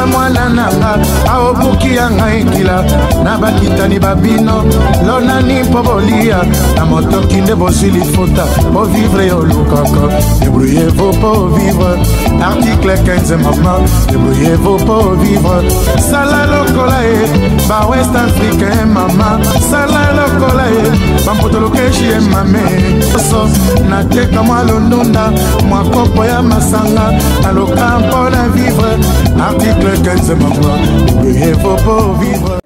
Tala mwana na nga aobuki ya ngai ekila na bakitani babino lonani mpo bolia na motoki nde bozwi lifuta po vivre olukaka. Débrouillez-vous pour vivre, article 15, mama, débrouillez-vous pour vivre. Sala lokola ye ba West Africain, mama, sala lokola ye bampotolokeshi ye mame so nateka mwa londonda mwa kopo ya masanga naloka mpo na vivre, article 15, mama, débrouillez-vous pour vivre.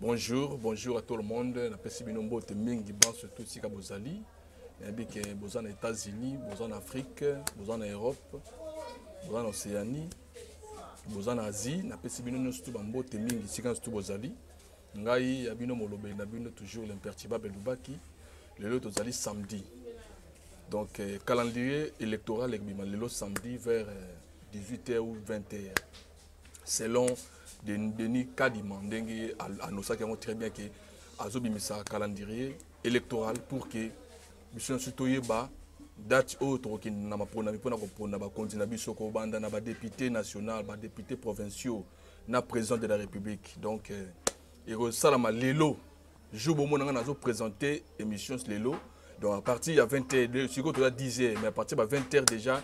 Bonjour, bonjour à tout le monde. Napesi bino mbote mingi banso tout sika bozali. Nayebi ke boza na États-Unis, boza na Afrique, boza na Europe, boza na Océanie, boza na Asie. Napesi bino nyonso tu bambote mingi sika nyonso tu bozali. Ngai ya bino molobeli na bino toujours, l'imperturbable Lubaki. Lelo tozali samedi. Donc calendrier électoral ekobima lelo samedi vers 18h ou 20h. Selon Denis Kadima, ndenge annosaki yango très bien ke azobimisa calendrier électoral pour que biso nyonso toyeba date oyo tokokende na maponami mpona kopona bakonzi na biso, kobanda na badéputé national, badéputé provinciaux na président de la République. Donc ekosalama lelo jour bomona nga nazoprésente émission lelo. Donc à partir ya 20 h, sikoyo toza 10 h, mais à partir ya 20 h déjà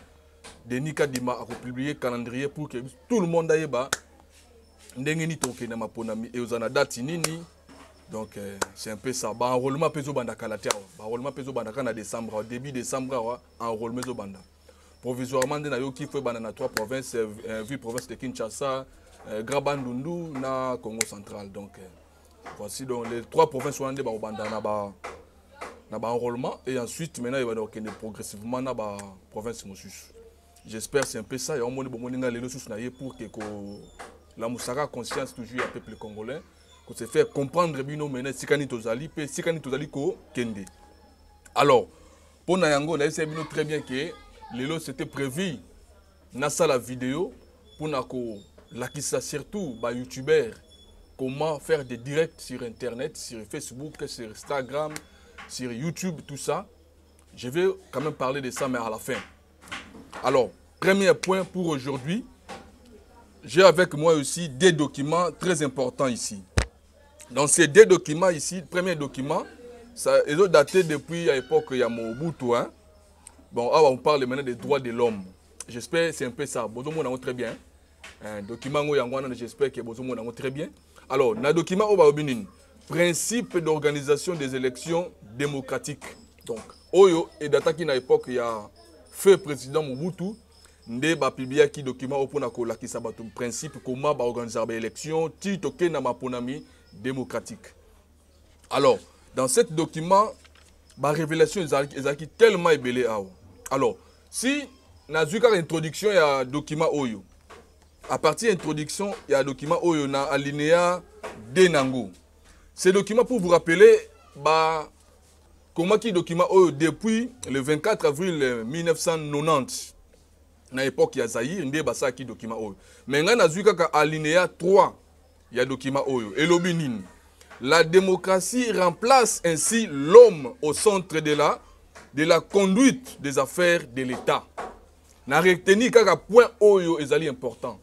Denis Kadima akopublier calendrier pour que tout le monde ayeba ndenge nini tokokende maponami, ekozala na date nini. Donc c'est un peu ça. Baenrôlement mpe ezobanda kala te awa. Baenrôlement mpe ezobanda kaka na décembre awa, début décembre awa enrôlement ezobanda provisoirement. Nde nayoki fo ebanda na trois provinces, ville province de Kinshasa, Grand Bandundu na Congo Central. Donc voici donc les trois provinces wana nde bakobanda na baenrôlement et ensuite maintenant ebanda kokende progressivement na baprovince mosusu. J'espère c'est un peu ça. Yango moni bomoni nga lelo susu na ye pour ke kolamusaka conscience toujours ya peuple congolais, ko se faire comprendre bino maintenant esika nini tozali mpe esika nini tozali kokende. Alors mpo na yango nayebisa bino très bien ke lelo c'était prévu nasala vidéo mpona kolakisa surtout bayoutubeurs comment faire des directs sur internet, sur Facebook, sur Instagram, sur YouTube, tout ça. Je vais quand même parler de ça, mais à la fin. Alors, premier point pour aujourd'hui, j'ai avec moi aussi des documents très importants ici. Dans ces deux documents ici, premier document, ça, ils ont daté depuis l'époque ya Mobutu. Hein? Bon, ah, on parle maintenant des droits de l'homme. J'espère c'est un peu ça. Bon, très bien. Un document, j'espère que vous très bien. Alors, dans le document, on va principe d'organisation des élections démocratiques. Donc, oyo edataki na époque ya feu président Mobutu nde bapubliaki document oyo mpona kolakisa bato principe comment baorganisaka baélection ti tokende na maponami démocratique. Alors, dans cet document, barévélation ezalaki tellement ebele awa. Alors, si nazwi kaka introduction ya document oyo, à partir introduction ya document oyo na alinéa 2 nango, ce document, pour vous rappeler, ba komaki document oyo depuis le 24 avril 1990 na époque ya Zaïre nde basalaki document oyo. Mais ngai nazwi kaka alinéa 3 ya document oyo. Elobi nini? La démocratie remplace ainsi l'homme au centre de la conduite des affaires de l'État. Na retenir kaka point oyo ezali important.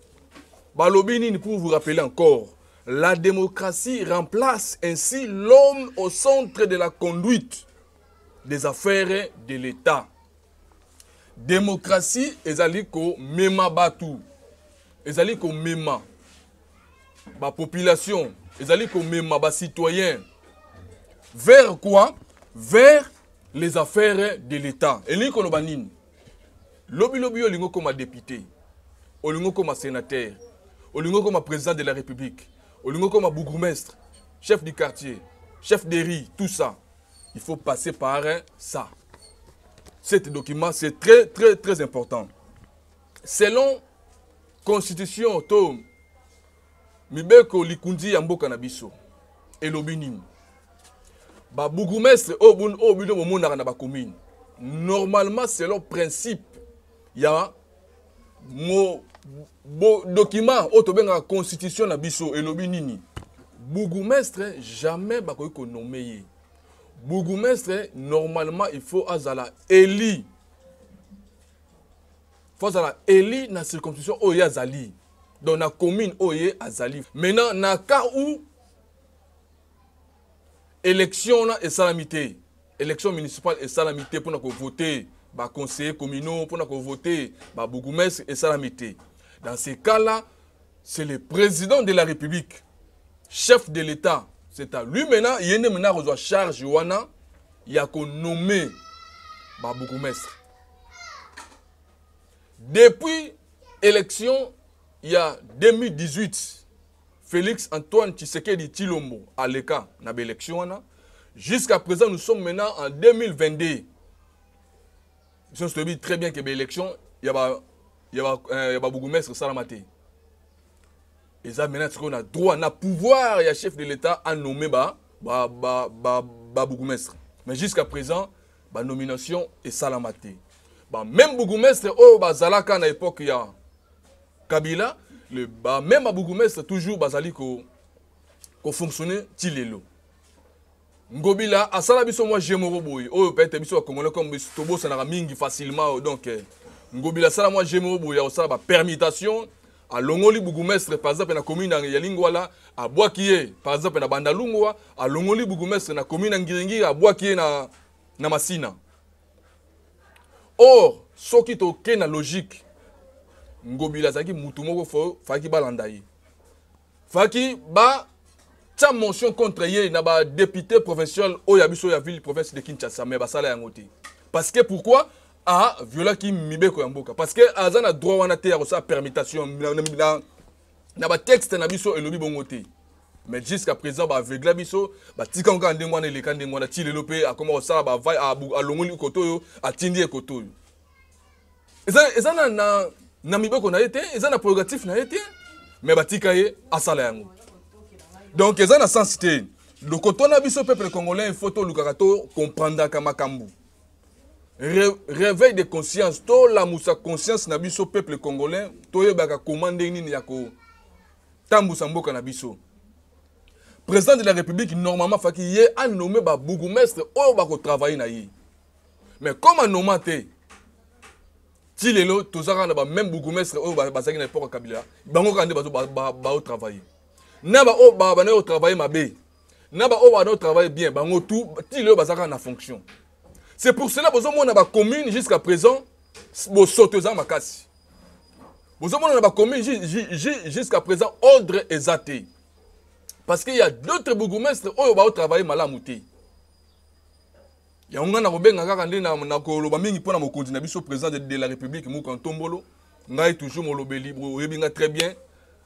Balobi nini? Pour vous rappeler encore, la démocratie remplace ainsi l'homme au centre de la conduite des affaires de l'État. Démocratie ezali komema bato, ezali komema bapopulation, ezali komema bacitoyen vers quoi? Vers les affaires de l'État. Elingi koloba nini? Lobilobi olingi okoma député, olingi okoma sénateur, olingi okoma président de la République, olingi okoma bourgmestre, chef du quartier, chef de rue, tout ça, il faut passer par ça. Cet document, c'est très très très important. Selon constitution to mibeko likundi ya mboka na biso, elobi nini? Babourgmestre oyo bino bomonaka na bacommune, normalement, selon principe ya mo bo, document oyo tobengaka constitution na biso, elobi nini? Bourgmestre, jamais bakoki konommer ye. Bourgmestre, normalement, il faut azala élu, faut azala élu na circonscription oyo ye azali. Donc na commune oyo ye azali. Maintenant na cas où élection wana esalami te, élection municipale esalami te mpona kovote baconseiller communaux, mpona kovote babourgmestre esalami te, dans ce cas là c'est le président de la République, chef de l'État, c'est à lui maintenant, ye nde maintenant akozwa charge wana ya konommer babourgmestre. Depuis élection ya 2018, Félix Antoine Tshisekedi Tshilombo aleka na baélection wana, jusqu'à présent, nous sommes maintenant en 2022. Biso toyebi très bien que baélection ya babourgmestre esalama te. Eza maintenant sikoyo na droit, na pouvoir ya chef de l'État anommé babourgmestre. Mais jusqu'à présent banomination esalama te. Bameme bourgmestre oyo bazalaka na époque ya Kabila, le bameme babourgmestre toujours bazali kofonctionne ko ti lelo. Ngobila asala biso mwa jeu moko boye oyo peut-être biso bacongolais comme biso tobosanaka mingi facilement. Donc Ngobila asala mwa jeu moko boye ya kosala bapermutation. Alongoli bourgmestre par exemple na commune ya Lingwala, abwaki ye par exemple na Bandalungwa. Alongoli bourgmestre na commune ya Ngiringiri, abwaki ye na Masina. Or soki toke na logique, Ngobila azalaki mutu moko fo faki balanda ye, faki batia motion contre ye na badéputé provincial oyo ya biso ya ville province de Kinshasa. Mais basala yango te. Parce que pourquoi? Aviolaki mibeko ya mboka, parce que aza na droit wana te ya kosala permutation. Na batexte na biso elobi bongo te. Mais jusqu'à présent baaveuglá biso, batika kaka ndenge wana, eleka ndenge wana ti lelo. Mpe akoma kosala bavai, alongoli koto oyo, atindi ye koto oyo. Eza na mibeko na ye te, eza na prérogative na ye te, mais batika ye asala yango. Donc eza na sens te. Lokoto na biso peuple congolais, il faut tolukaka tocomprendaka makambo. Réveil de conscience, tolamusa conscience na biso peuple congolais, toyebaka koma ndenge nini ya kotambusa mboka na biso. Président de la République normalement faki ye anommé babourgmestre oyo bakotravaille na ye. Mais comme anoma te ti lelo, toza kaka na bameme bourgmestre oyo bazalaki na époque ya Kabila. Bango kaka nde baotravaille na baoyo bana kotravaille mabe, na baoyo bana kotravaille bien, bango tout ti lelo baza kaka na fonction. C'est pour cela bozomona bacommune jusqu'à présent bosoto eza makasi. Bozomona na bacommune jusqu'à présent ordre eza te, parce qu'il y a d'autres bourgmestres oyo baotravaille malamu te. Yango ngai nakobenga kaka nde na koloba mingi mpo na mokonzi na biso, président de la République Muka Ntombolo. Ngai toujours molobeli, oyebi ngai très bien.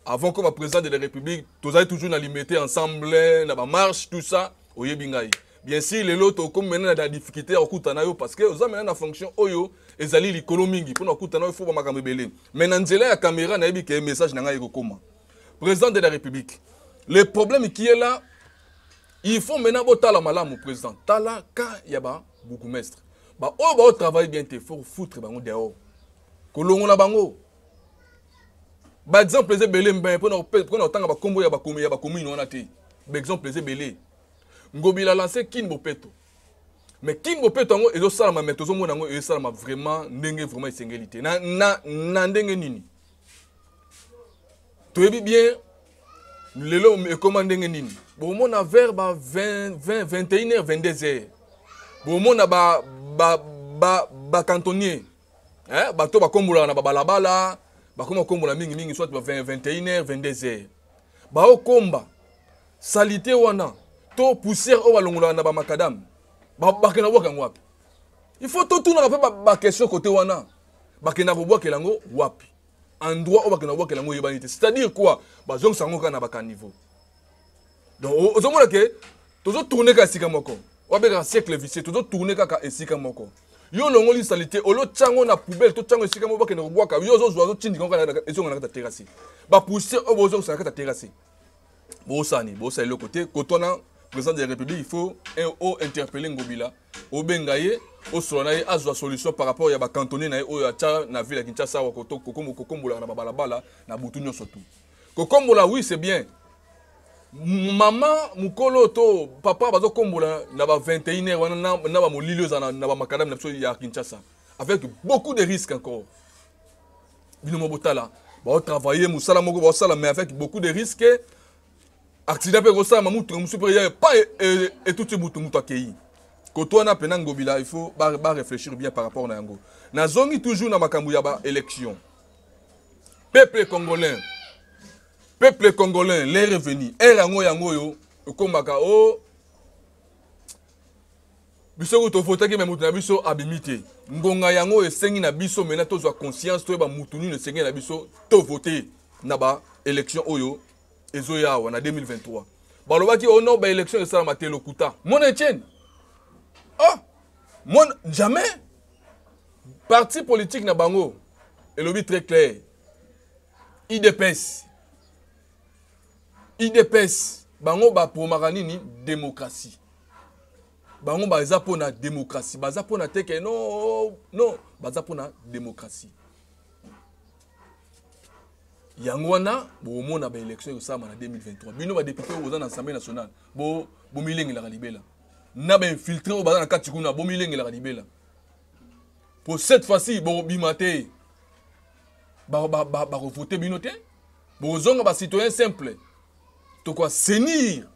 Avant comme président de la République, tozali toujours na Limete ensemble na bamarche, tout ça, oyebi ngai. Bien sûr lelo tokomi maintenant na difficulté ya kokutana yo, parce que oza maintenant na fonction oyo ezali likolo mingi. Mpona kokutana yo, fo bamakambo ebele. Mais na nzela ya caméra, nayebi ke message na ngai ekokoma. Président de la République, le problème qui est là, il faut maintenant botala malamu. Président, tala cas ya babourgmestre baoyo baotravaille bien te, faut foutre bango dehors, kolongola bango. Baexemple eza ebele mbe mpona kotanga bakombo ya bacommune wana te. Baexemple eza ebele. Ngobila lancé Kin Bopeto, mais Kin Bopeto yango ezosalama, mais tozomona yango ezosalama vraiment ndenge vraiment esengeli te. Na ndenge nini? Toyebi bien lelo ekóma ndenge nini. Bomona vers ba 20, 20, 21 heures, 22 heures, bomona bacantonnier ba, ba, ba bato bakombolaka na babalabala, bakoma kombola mingimingi soit ba 20, 21 heures, 22 heures. Baokomba saleté wana to poussière oyo balongolaka na bamacadam, bakenda bwaka yango wapi? Il faut totunaka mpe baquestion côté wana. Bakenda kobwakela yango wapi? Endroit oyo bakenda kobwakela yango oyebani te. C'est-à-dire quoi? Bazongisa yango kaka na bacaniveau. Donc ozomona ke tozotourne kaka esika moko, wabengaka cercle vicieux. Tozotourne kaka esika moko. Yo olongoli saleté, olotya yango na poubelle, totya yango esika moko bakende kobwaka. Yo ozozwa, ozotindika yango, ezonga na kati ya terrasse. Bapoussière oyo bozongisa na kati ya terrasse, bosani bosala eloko te. Kotwana président de la République, il faut o interpeller Ngobila, obenga ye, osola na ye, azwa solution par rapport ya bacantonnier na ye oyo atya na ville ya Kinshasa awa, kokombolaka na babalabala na butu nyonso tu. Kokombola, oui, c'est bien. Mama mokolo to papa bazokombola na ba 21 heure wana na bamolili oyo eza na bamacadam na biso ya Kinshasa, avec beaucoup de risques encore. Bino mo botala. Baotravaille mosala moko baosala, mais avec beaucoup de risques. Accident mpe ekosalama, motuka mosusu mpe ya pa etuti motu, moto akei koto wana mpena. Ngobila, il faut baréfléchir bien par rapport na yango. Nazongi toujours na makambo ya baélection. Peuple congolais, peuple congolais, l'heure est venue. Heure yango, yango oyo ekomaka o biso kutu tovotaki, me motu na biso abimi te. Ngonga yango esengi na biso mena tozwa conscience, toyeba mutu nini esengi na biso tovote na baélection oyo ezoya awa na 2023. Balobaki ono oh baélection esalama te, lokuta. Mona Etienne, oh mona jamais parti politique na bango elobi très clair. UDPS, UDPS, bango bapromaka nini? Démocratie. Bango baza mpona démocratie, baza mpona te ke non, non, baza mpona démocratie. Yango wana bokomona baélection ekosalama na 2023. Bino badéputé oyo boza na Assemblée nationale, bomilengelaka libela na bainfiltré oyo baza na kati kuna. Bomilengelaka libela po cette fois-ci bokobima te, bakovote bino te, bokozonga bacitoyen simple. Tokoassainir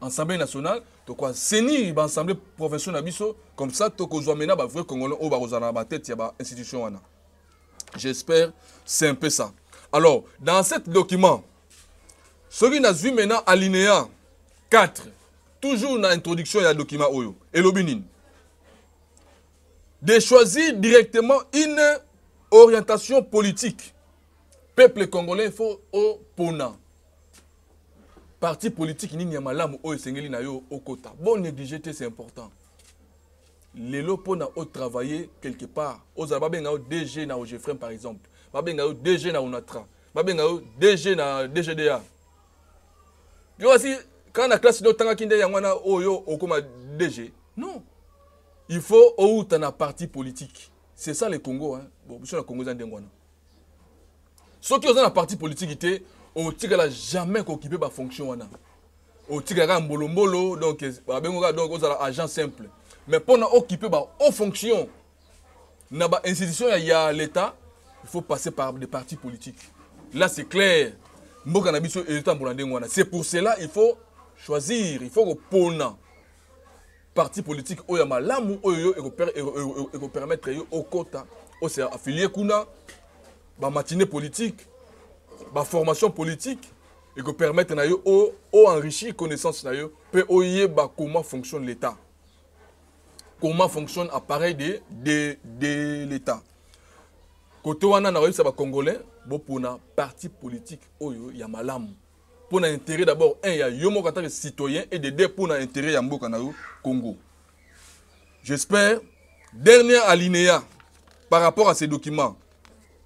Assemblée nationale, tokoassainir baassemblée provinciaux na biso. Comme ça tokozwa mena bavrai Congolais oyo bakozala na batete ya bainstitution wana. J'espère, c'est un peu ça. Alors, dans cet document, soki nazwi maintenant alinéa 4, toujours na introduction ya document oyo, elobi nini? De choisir directement une orientation politique. Peuple congolais, il faut opona parti politique nini ya malamu oyo esengeli na yo okota. Bon, néglige te, c'est important. Lelo mpona otravailler quelque part, ozala babenga yo DG na Ogefrem par exemple, babenga yo DG na Onatra, babenga yo DG na DGDA, yo kasi kaka na classe nde otangaki nde yango wana oyo okóma DG? Non, il faut outa na parti politique. C'est ça le Congo, hein? Bon, biso na Congo eza ndenge wana. Soki oza na parti politique te, otikala jamais kooccuper bafonction wana, otikala kaka mbolombolo. Donc babengo kaka, donc ozala agent simple. Mais mpona occuper ba haut fonction na bainstitution ya l'État, il faut passer par des partis politiques. Là, c'est clair. Mboka na biso ezotambola ndenge wana. C'est pour cela il faut choisir, il faut kopona parti politique oyo ya malamu, oyo yo ekopermettre yo okota, ose affilié kuna. Bamatinée politique, baformation politique ekopermettre na yo oenrichir connaissance na yo mpe oyeba comment fonctionne l'État, comment fonctionne appareil de l'État. Kote wana nakoyebisa Bacongolais, bopona parti politique oyo ya malamu mpo na intérêt d'abord un ya yo moko en tant que citoyen et de deux mpo na intérêt ya mboka na yo Congo. J'espère. Dernier alinéa par rapport à ces documents,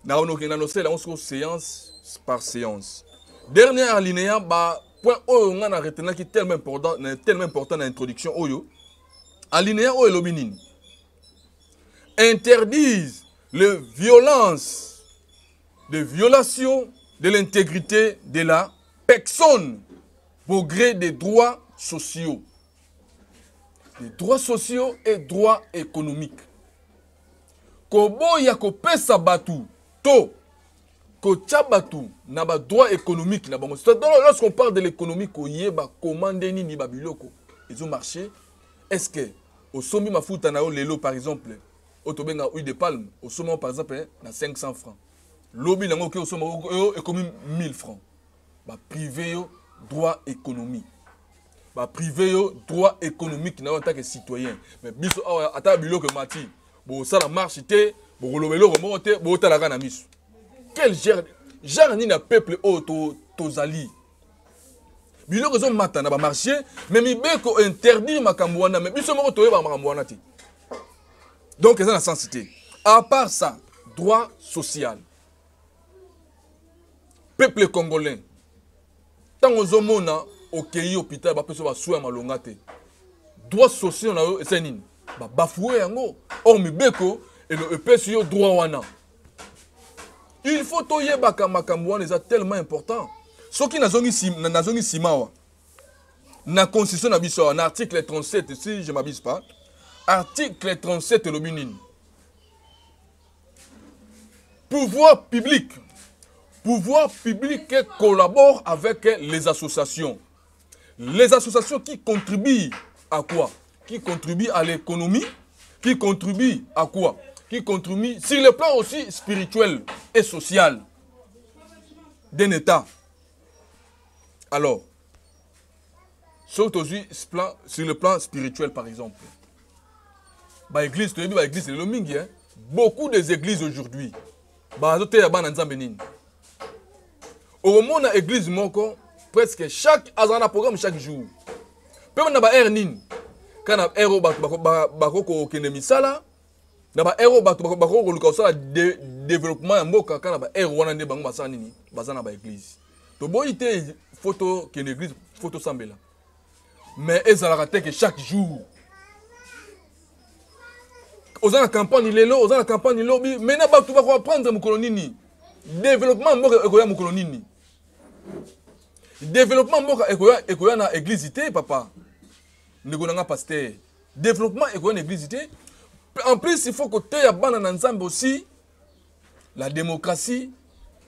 nakokende nosala yango soko séance par séance. Dernier alinéa, ba point oyo nga na retenaki tellement important, tellement important na introduction oyo, alinéa oyo elobi nini? Interdisent les violences de violation de l'intégrité de la personne pour gré des droits sociaux. Des droits sociaux et droits économiques. Koboya kopesa bato to kotia bato na badroit économique na bango. Lorsqu'on parle de l'économie, koyeba comment nde nini babiloko ezomarché. Est ce que osombi mafuta na yo lelo, par exemple oyo tobenga huile de palme, osombi par exemple na 500 francs, lobi nango oke osomba oyo ekomi 1000 francs, baprive yo droit économie, baprive yo droit économique na yo en tant que citoyen. Mais biso awa, ata biloko emati, bosala marche te, bokoloba eloko moko te, botalaka na miso. Quel genre, genre nini ya peuple oyo tozali? Biloko ezomata na bamarché, mais mibeko interdire makambo wana, mais biso moko toyebaka makambo wana te. Donc eza na sens te. À part ça, droit social. Peuple congolais, ntango ozomona okei hôpital, bapesa basoins ya malonga te, droit social na yo eza nini? Babafouer yango. Or mibeko epesi yo droit wana. Il faut toyebaka makambo wana, eza tellement important. Soki nazongi nsima awa na constitution na biso awa, na article 37, si je m'abuse pas, article 37 elobi nini? Pouvoir public. Pouvoir public collabore avec les associations. Les associations qui contribuent à quoi? Qui contribuent à l'économie, qui contribuent à quoi? Qui contribuent sur le plan aussi spirituel et social d'un État. Alors, sur le plan spirituel par exemple, ba église, toyebi ba église lelo mingi, hein? Beaucoup des églises aujourd'hui, bazoteya bana nzambe nini? Okomona église moko presque chaque azala na programme chaque jour. Pe na ba heure nini? Kana heure oyo bato bako kokende misala, na ba heure oyo bato bako koluka kosala développement ya mboka, kana ba heure wana nde bango basala nini? Baza na ba église. Toboyi te faut tokende église, faut tosambela. Mais ezalaka te que chaque jour oza na campagne lelo, oza na campagne lobi, mais na bato bako apprendre mokolo nini? Développement mboka ekoya mokolo nini? Développement mboka ekoya na église te, papa. Ndeko na nga pasteur. Développement ekoya na église te. En plus, il faut que teya bana na Nzambe aussi la démocratie,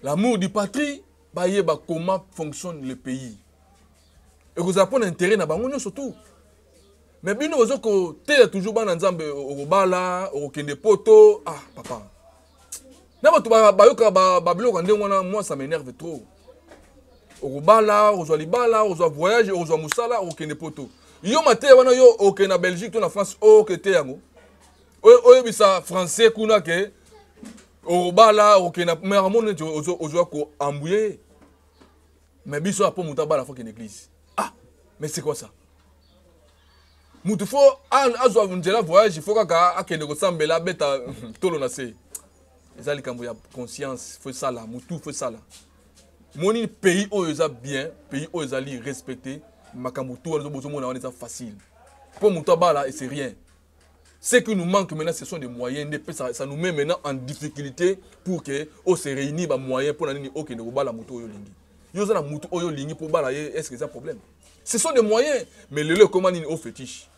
l'amour du patrie, bayeba comment fonctionne le pays. Ekozala mpo na intérêt na bango nyonso tout. Mais bino bozo koteya toujours bana Nzambe okobala, okokende poto. Ah papa. Na bato bayoka ba biloko ndenge wana, moi ça m'énerve trop. Okobala, okozwa libala, okozwa voyage, okozwa mosala, okokende poto. Yo mateya wana yo okende na Belgique to na France, okete yango. Oyebisa français kuna ke okobala, okokende, mais amoni neti ozwa ko embrouiller. Mais biso apo moto abala faut kende église. Ah, mais c'est quoi ça? Mutu faut azwa nzela voyage, faut kaka akende kosambela, abeta tolo na se. Eza likambo ya conscience, faut sala, mutu faut sala. Moni pays oyo eza bien, pays oyo ezali respecté, makambo tout wana bozomona wana eza facile. Po mutu abala et c'est rien. Ce qui nous manque maintenant, ce sont des moyens. Ça, ça nous met maintenant en difficulté pour que on se réunisse ba moyens pour nani okende kobala mutu oyo lingi. Yo za na mutu oyo lingi pour bala ye, est-ce que c'est un problème? Ce sont des moyens, mais lelo comment nini au fétiche.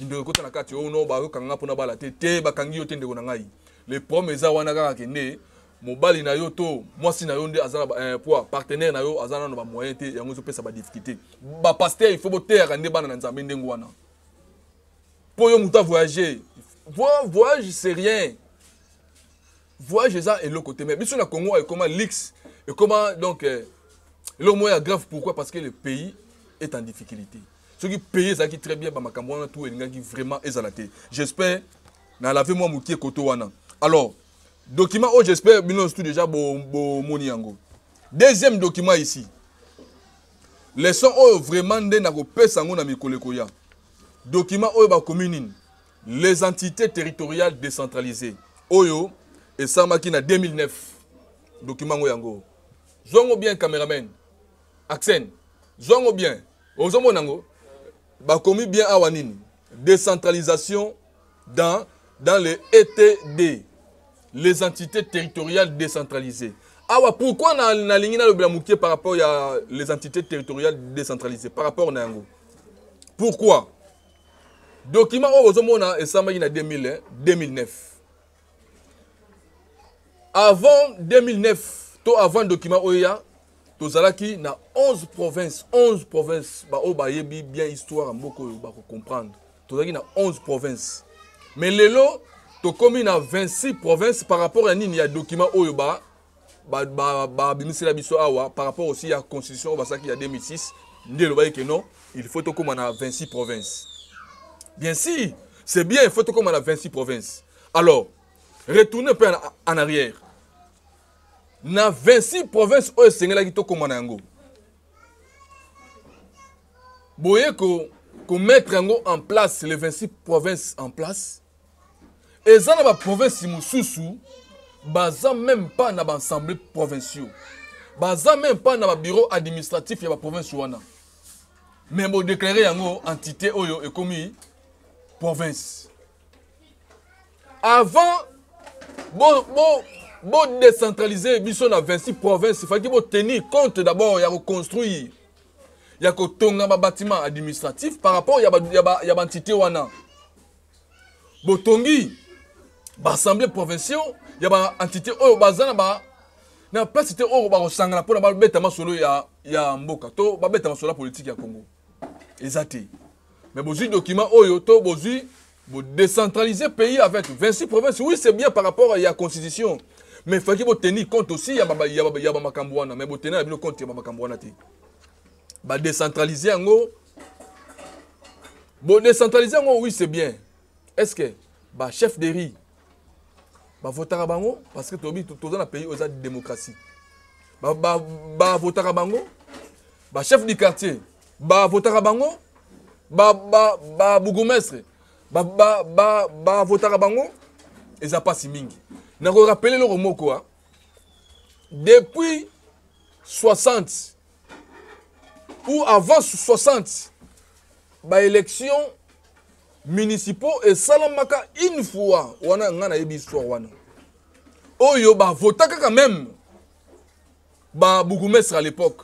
Ndeko kota na kati oh non ba kanga pona bala te te ba kangi yo te ndeko na ngai. Le problème eza wana kaka kende mobali na yo to mwasi na yo nde azala ba poids partenaire na yo azala na ba moyens te yango zo pesa ba difficulté. Ba pasteur il faut boteya nde bana na Nzambe ndengo wana. Po yo mutu a voyager. Voyage c'est rien. Voyage eza eloko te mais biso na Congo ekoma luxe, ekoma donc eloko moko ya grave. Pourquoi? Parce que le pays est en difficulté. Soki pays ezalaki très bien ba makambo wana tout elingaki vraiment ezala te. J'espère na laver moi mukie koto wana. Alors document oyo j'espère bino tout déjà bo moni yango. Deuxième document ici. Leçon oyo vraiment nde na kopesa yango na mikolo ekoya. Document oyo ba commune nini? Les entités territoriales décentralisées. Oyo esamaki na 2009. Document ngo yango. Zongo bien cameraman. Accent. Zongo bien. Ozomona ngo? Ba komi bien awa nini? Décentralisation dans les ETD. Les entités territoriales décentralisées. Awa, pourquoi na lingi na lobela mukie par rapport à les entités territoriales décentralisées? Par rapport na yango. Pourquoi? Document oyo ozomona esamaki na 2009. Avant 2009, to avant document oyo ya, tozalaki na 11 provinces, 11 provinces, ba oyo bayebi bien histoire ya mboka oyo bako comprendre. Tozalaki na 11 provinces. Mais lelo tokomi na 26 provinces par rapport à nini ya document oyo ba bimisela biso awa par rapport aussi ya constitution oyo basalaki ya 2006 nde elobaki ke non, il faut tokóma na 26 provinces. Bien sûr, c'est bien, il faut tokóma na 26 provinces. Alors, retournez un peu en arrière. Na 26 provinces oyo esengelaki tokóma na yango. Boye ko mettre yango en place, les 26 provinces en place. Eza na ba province mosusu, baza même pas na ba assemblée provinciaux. Baza même pas na ba bureau administratif ya ba province wana. Mais bo déclarer yango entité oyo ekomi province. Avant bo décentraliser biso na 26 provinces, il fallait bo tenir compte d'abord ya reconstruire, ya kotonga ba bâtiment administratif par rapport ya ba entité wana. Botongi ba assemblée provinciaux ya ba entité oyo baza na ba Na place te oyo bakosangana mpona babeta masolo ya mboka to babeta masolo ya politike ya Congo eza te. Mais bozwi document oyo to bozwi bodécentraliser pays avec 26 provinces, oui, c'est bien par rapport ya constitution, mais faki botenir compte aussi ya bamakambo wana. Mais botenir na bino compte ya bamakambo wana te. Badécentraliser yango, bodécentraliser yango, oui, c'est bien. Est ce que bachef de rue bavotaka bango? Parce que toyebi, toza na pays oyo eza démocratie. Bavotaka bango? Bachef du quartier bavotaka bango? Babourgmestre bavotaka bango? Eza mpasi mingi. Nakorappeler eloko moko: depuis 60 ou avant 60, baélection municipaux esalamaka une fois. Wana ngai nayebi histoire wana oyo bavota kaka même babourgmestre à l'époque.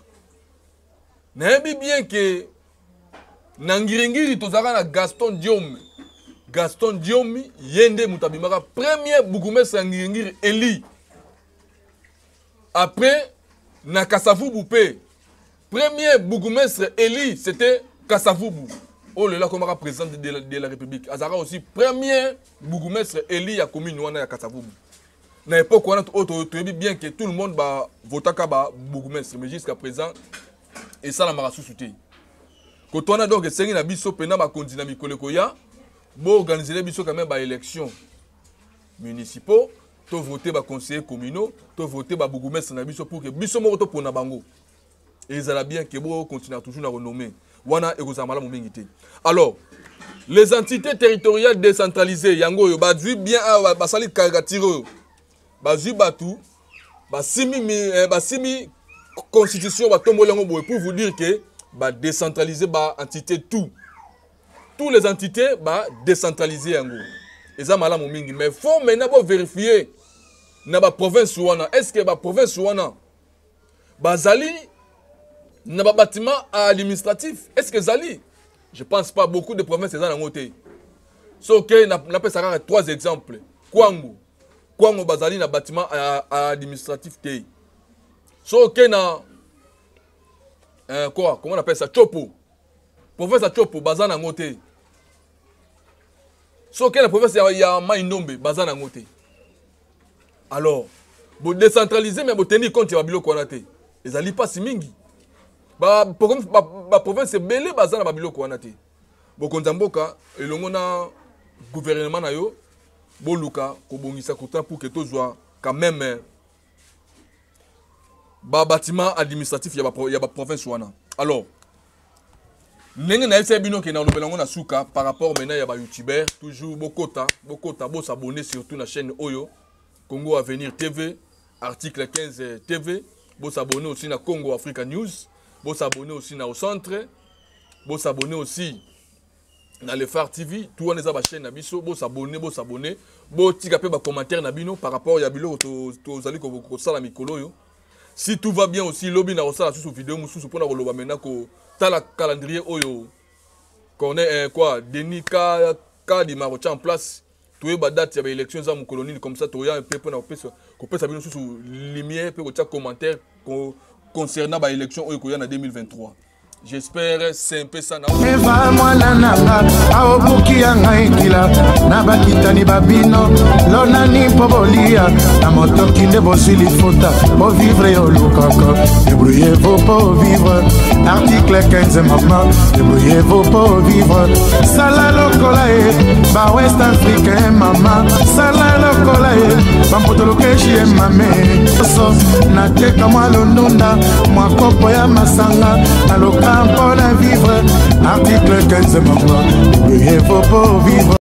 Nayebi bien ke na Ngiringiri tozalaka na Gaston Diomi. Gaston Diomi, ye nde moto abimaka premier bourgmestre ya Ngiringiri eli. Après, na Kasavubu mpe, premier bourgmestre eli, c'était Kasavubu oyo lelo akomaka président de la République. Azalaka aussi premier bourgmestre eli ya commune wana ya Kasavubu. Na époque wana oyo toyebi bien ke tout le monde bavotaka babourgmestre, mais jusqu'à présent esalamaka susu te. Koto wana, donc esengi na biso mpena bakonzi na mikolo ekoya, boorganizele biso quand même baélection municipaux, tovote baconseiller communaux, tovote babourgmestre na biso pour ke biso moko topona bango. Ezala bien ke bokontinue toujours na renommer wana, ekozala malamu mingi te. Alors, les entités territoriales décentralisées, yango oyo bazwi bien awa, basali caricature oyo, bazwi bato basimi constitution, batomboli yango boye pour vous dire que badécentraliser baentité tout, tous les entités badécentraliser yango. Eza malamu mingi, mais faut maintenant bovérifier na baprovince wana: est ce que baprovince wana bazali na babâtiment administratif? Est ce que ezali? Je pense pas. Beaucoup de provinces eza nango te. Soki napesa kaka trois exemples: Kwango, Kwango bazali na bâtiment administratif te. Soki na quoi, comment on appelle ça, Tshopo, province ya Tshopo, baza nango te. Soki na province ya Mai Ndombe, baza nango te. Alors bodécentraliser, mais botenir compte ya babiloko wana te. Ezali mpasi mingi. Baprovince ebele baza na babiloko wana te. Bokonzi ya mboka elongo na gouvernement na yo, boluka kobongisa kota pour ke tozwa quand même babâtiment administratif ya baprovince wana. Alors, ndenge nayebisa bino ke nalobela yango na suka, par rapport maintenant ya bayoutubeur, toujours bokota, bokota, bosabonner surtout na chaîne oyo Congo Avenir TV, Article 15 TV. Bosabonner aussi na Congo Africa News, bosabonner aussi na Au Centre, bosabonner aussi na Le Phare TV. Tout wana eza bachaîne na biso. Bosabonner, bosabonner, botika mpe bacommentaire na bino par rapport ya biloko tozali kosala mikolo oyo. Si tout va bien aussi, lobi na kosala susu video mosusu mpona koloba maintenant kotala calendrier oyo Corneille quoi, Denis Kadima kotia en place, toyeba date ya baélection eza mokolo nini. Comme ça toya mpe mpona kopesa bino susu lumière mpe kotia commentaire concernant baélection oyo koya na 2023. J'espère c'est un peu ça na Eva mwana nanga aobuki ya ngai kila na bakitani babino lonani mpo bolia na motoki nde bozwi lifuta bovivre yo lukaka. Débrouillez-vous pour vivre, article 15. Mama, débrouillez-vous pour vivre. Sala lokola ye bawest africain, mama, sala lokola ye bampotolokeshi ye mame so nateka mwa londonda, mwa kopo ya masanga, naloka mpona vivre. Article 15, mama, débrouillez-vous pour vivre.